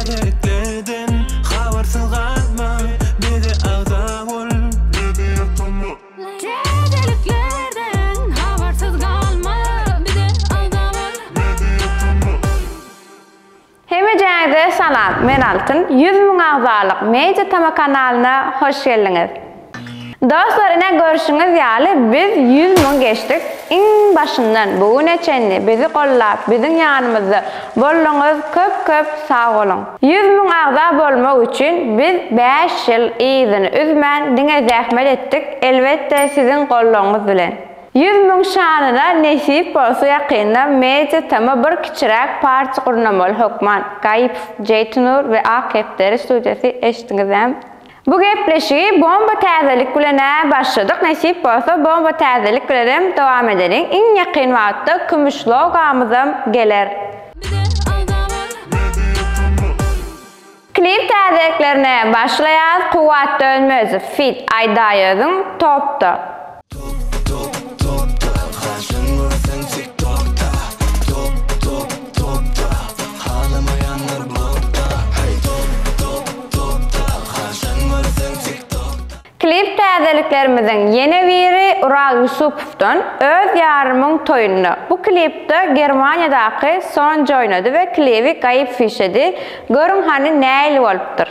Täzeliklerden habarsyz galma bize agza bol. Täzeliklerden habarsyz galma bize agza bol. Hemejäňize salam men Altyn 100 müň agzalyk Media Tama kanalyna hoş geldiňiz. Dostlar ine görşüňiz ýaly biz 100 müň geçdik iň başyndan bu güne çenli bizi gollap biziň ýanymyzda bolduňyz köp köp sag boluň. 100 müň agza bolmak üçin biz 5 ýyl yzyny üzmän diňe zähmet etdik elbetde siziň goldawyňyz bilen. 100 müň şanyna nesip bolsa ýakynda Media TM bir kiçiräk party gurnamaly hökman. Gaýypow Jeýtnur we Ak kepderi studiýasy eşitdiňizäm. Bu gepleşigi bomba täzelik bilen-ä başladyk, nesip bolsa bomba täzelik bilenem dowam edeliň. Iň ýakyn wagtda kümüş logamyzam geler. Klip täzeliklerine başlaýas Kuwwat Dönmezow feat Aýdaýözüň Topda. Klip täzeliklerimiziň ýene biri Ural Ýusupowdan Öz ýarymyň toýunda. Bu klipde Germaniýadaky Sonja oýnady we klibi Gaýyp fişedi. Görüň hany nähili bolupdyr.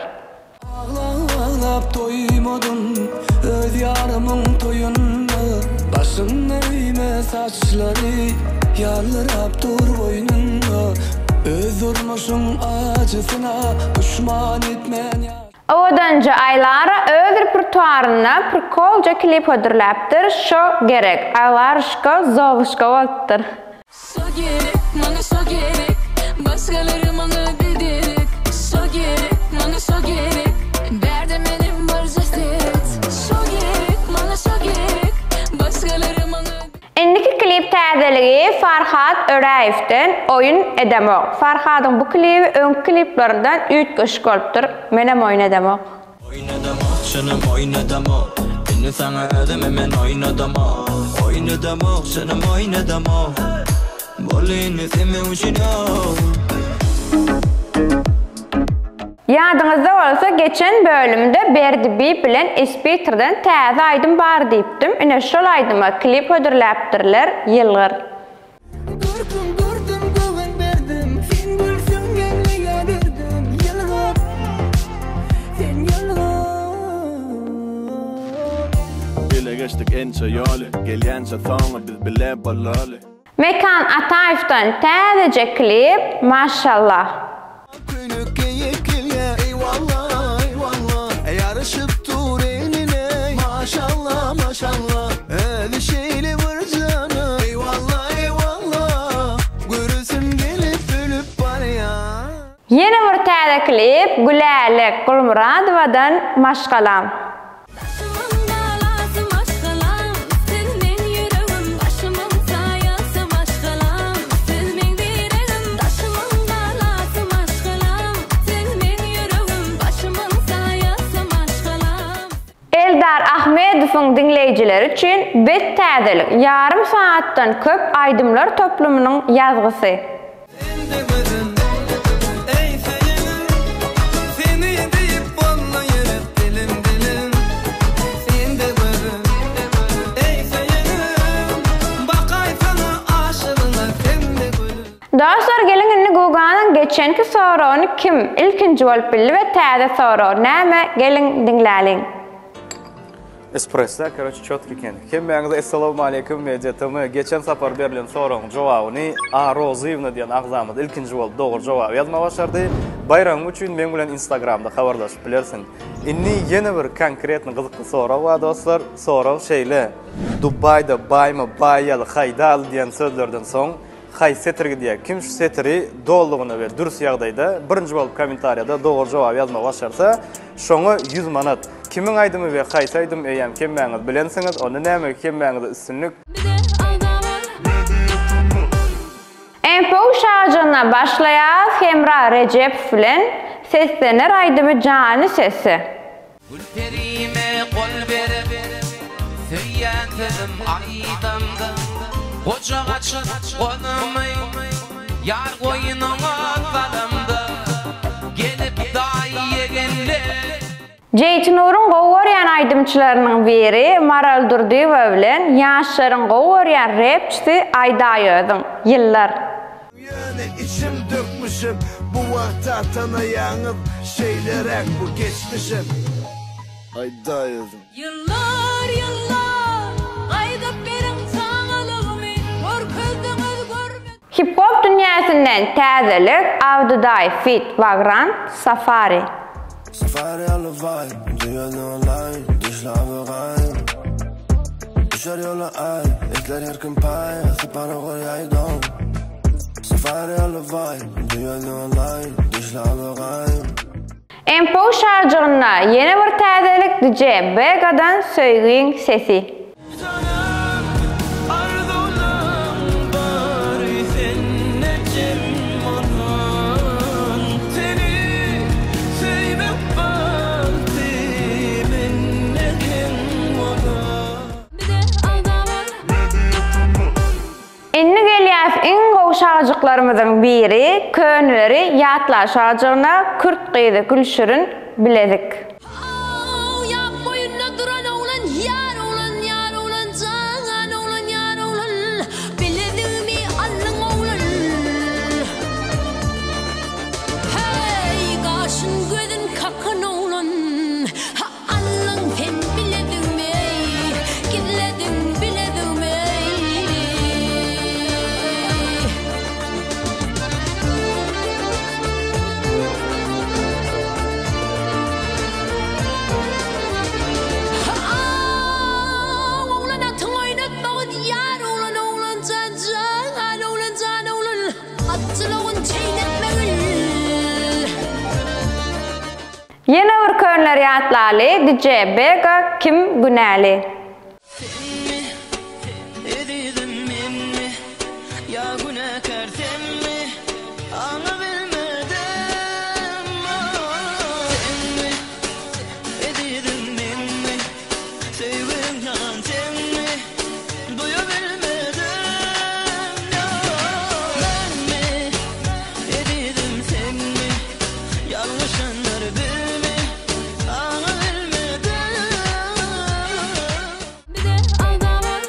Aglap-aglap doýmadym Öz ýarymyň toýunda Başynda öýme saçlary Ýaldyrap dur boýnunda Öz durmuşyň ajysyna Duşman etmän ýa. Owadanja Aýlara öz repertuarynda prikolja klip hödürläpdir şo gerek Aýlaryşka Zoluşka bolupdyr. Şo gerek, maňa şo gerek, Başgalary maňa biderek. Şo gerek, maňa şo gerek, Bärde menem barja seret. Şo gerek, maňa şo gerek, Başgalary maňa. Indiki klip täzeligi Farhat Öräýewden Oýun edemok. Farhadyň bu klibi öňki kliplerinden üýtgeşik bolupdyr. Menem oýun edemok. Oýnadamok çynym oýnadamok Indi saňa özümi men oýnadamok Oýnadamok çynym oýnadamok Boldy indi sen meň üçin ýok. Ýadyňyzda bolsa geçen bölümde Berdi bi bilen Ispitrden täze aýdym bar diýipdim ine şol aýdyma klip hödürläpdirler ýylgyr. Görküň gördüm göwün berdim Sen gülseň geňleýä derdim Ýylgyr Sen ýylgyr. Bile geçdik ençe ýoly Gelýänçe soňy biz bile bolaly. Mekan Ataýewden täzeje klip Maşallah. Köýnek geýip gelýä eýwalla eýwalla Ýaraşyp dur eline maşalla maşalla Özi şeýle bir jana eýwalla eýwalla Göresim gelip ölüp barýan. Ýene bir täze klip Gülälek Gulmyradowadan Maşgalam. Daşymyň galasy maşgalam, siz meň ýüregim, başymyň saýasy maşgalam, siz meň diregim. Daşymyň galasy maşgalam, siz meň ýüregim, başymyň saýasy maşgalam. Eldar Ahmedowyň diňleýjileri üçin bet täzelik, ýarym sagatdan köp aýdymlar toplumynyň ýazgysy. Sende gözüm, eý söýenim, Seni diýip boldy ýürek dilim dilim. Sende gözüm, eý söýenim, Bakaýsana aşygyňa sende gülüm. Dostlar geliň indi Guganyň geçenki soragyny kim ilkinji bolup bildi we täze sorag näme geliň diňläliň. Espresso karoçe çotki eken. Hemmäňize essalawmaleýkum Media TM. Geçen sapar berlen soragyň jogabyny A Rozyýewna diýen agzamyz ilkinji bolup dogry jogaby ýazmagy başardy. Baýragyň üçin meň bilen Instagramda habarlaşyp bilersiň. Indi ýene bir konkretny gyzykly sorag bar dostlar. Sorag şeýle. Dubaýda baýmy baý ýaly haýda al diýen sözlerden soň Haýsy setir gidýär? Kim şu setiri dolulygyna we dürs ýagdaýda birinji bolup kommentariýada dogry jogaby ýazmagy başarsa, şoňa 100 manat. Kimiň aýdymy we haýsy aýdym eýýäm hemmäňiz bilensiňiz, onda näme hemmäňize üstünlik. MPU şajygyna başlaýas Hemra Rejepow bilen Seslener aýdymy jany sesi. Gülperime gol berip, söýýän sözüm aýdamda, Gujak açyp golumy, ýar goýnuňa salamda, Gelip. Jeýtinuryň gowy görýän aýdymçylarynyň biri Maral Durdyýewa bilen ýaşlaryň gowy görýän repçisi Aýdaýözüň, Ýyllar. Ýöne içim dökmüşem bu wagta tanaýaňyz şeýleräk bu geçmişem Aýdaýözüň. Ýyllar, ýyllar, gaýdyp beriň çagalygymy, Görkezdiňiz görmedik. Hip-hop dünýäsinden täzelik Abdydaý feat Wagrant Safari. Safari aly waý, düýäni alaý, dişli awy gaý. Düşer ýola aý, islär her kim paý, sypara goýaý doň. Safari aly waý, düýäni alaý, dişli awy gaý. MPO şarjygynda ýene bir täzelik DJ Begadan Söýgiň sesi. Janym arzuwlaň bary sende jem bolan Seni söýmek bagty mende hem bolan. Bize agza bol. Indi gelýäs iň gowy şajyklarymyzyň biri köneleri ýatla şajygyna kürt gyzy Gülşirin bilezik. Haw, ýap boýunda duran oglan, ýar oglan, ýar oglan, jan oglan, ýar oglan, bilezigimi aldyň oglan. Heý, gaşyn gözün kakan oglan, ha, aldyň sen bilezigimi, eý, gizlediň bilezigimi, eý. Oglan atyň oýnatmagyn ýar oglan oglan jan jan oglan jan oglan at jylawyn çeýnetmegin. Ýene bir könleri ýatlaly DJ Bega kim günäli. Senmi, ezizim menmi, ýa günäkär senmi, aňabilmedim, ah. Senmi, ezizim menmi, söýgiň ýalan senmi, duýabilmedim, ýa. Menmi, ezizim senmi, ýalňyşanlar bizmi, aňabilmedim. Bize agza bol.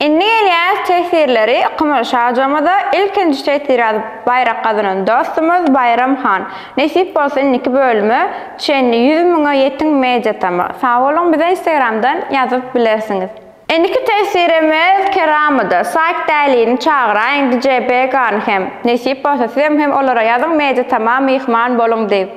Indi gelýäs tesirleri Kymyş hajamyza ilkinji tesir ýazyp baýrak gazanan dostumyz Baýram han. Nesip bolsa indiki bölüme çenli 100 müňe ýetiň media tama. Sag boluň bize instagramdan ýazyp bilersiňiz. Indiki tesirimiz Keramada. Sayk Dälini çagyraýyň DJ Begany hem. Nesip bolsa sizem hem olara ýazyň media tama myhman boluň diýip.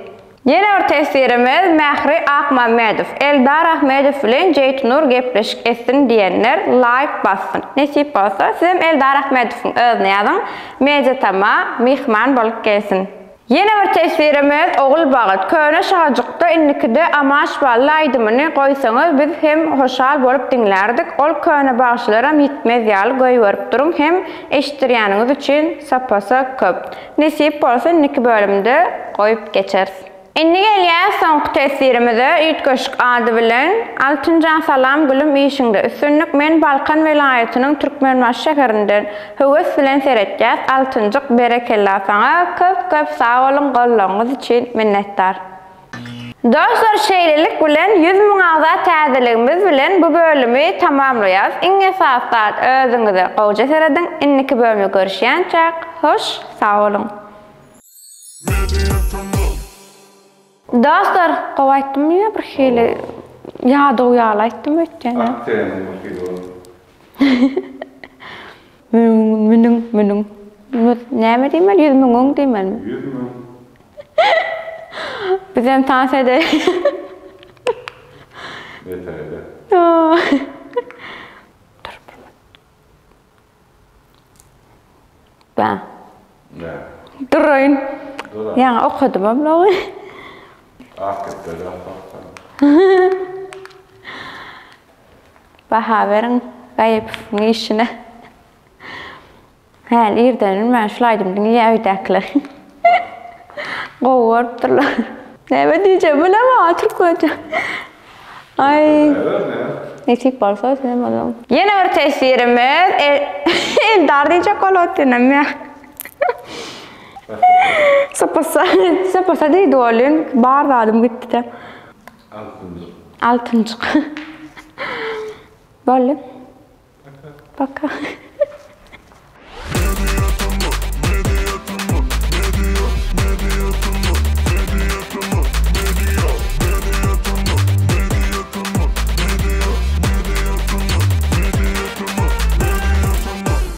Ýene bir teswirimiz Mähri Akmammedow, Eldar Ahmedow bilen Jeýtnur gepleşik etsin diýenler laýk bassyn. Nesip bolsa sizem Eldar Ahmedowyň özüne ýazyň, Mediatama myhman bolup gelsin. Ýene bir teswirimiz Ogulbagyt, Köne şajykda indikide Amaş bally aýdymyny goýsaňyz biz hem hoşal bolup diňlärdik, ol köne bagşylaram ýitmez ýaly goýberip duruň hem eşitdirýäniňiz üçin sapasa köp. Nesip bolsa indiki bölümde goýup geçeris. Indi gelýäs soňky teswirimize üýtgeşik ady bilen Altynjan salam gülüm işiňde üstünlik men Balkan welaýatynyň Türkmenbaşy şäherinden höwes bilen seretýäs Altynjyk berekella saňa köp köp sag boluň goldawyňyz üçin minnetdar. Dostlar şeýlelik bilen 100 müň agza täzeligimiz bilen bu bölümi tamamlaýas iň esasy zat özüňize gowja serediň indiki bölümde görüşýänçäk hoş sag boluň. Dostlar gowy aýtdymmy ýa bir hili ýadaw ýaly aýtdym öýtýän. Akseniň bir hili boldy. Müň, münüň, münüň. Näme diýmeli? Ýüz müňüň diýmelimi? 100 müň. Bizem tans edeli. Beter eder. Dur bir minut. Bä. Nä? Duraýyn. Dur. Ýaňy okadym blogy. Ak gitdi, ak baksan. Baha beriň Gaýypowyň işine. Häli irden bilmän şul aýdym diňleýär öýdäkiler. Gowy görüpdirler. Näme diýjegimi bilemok türkmençe. Aý. Nesip bolsa sen bolun. Ýene bir teswirimiz Eldar diýjek bolup otyrynam ýa. Sypysa, sypysa diýdi welin, bar zadym gitdi-de. Altynjyk. Altynjyk. Boldy. Paka. Paka.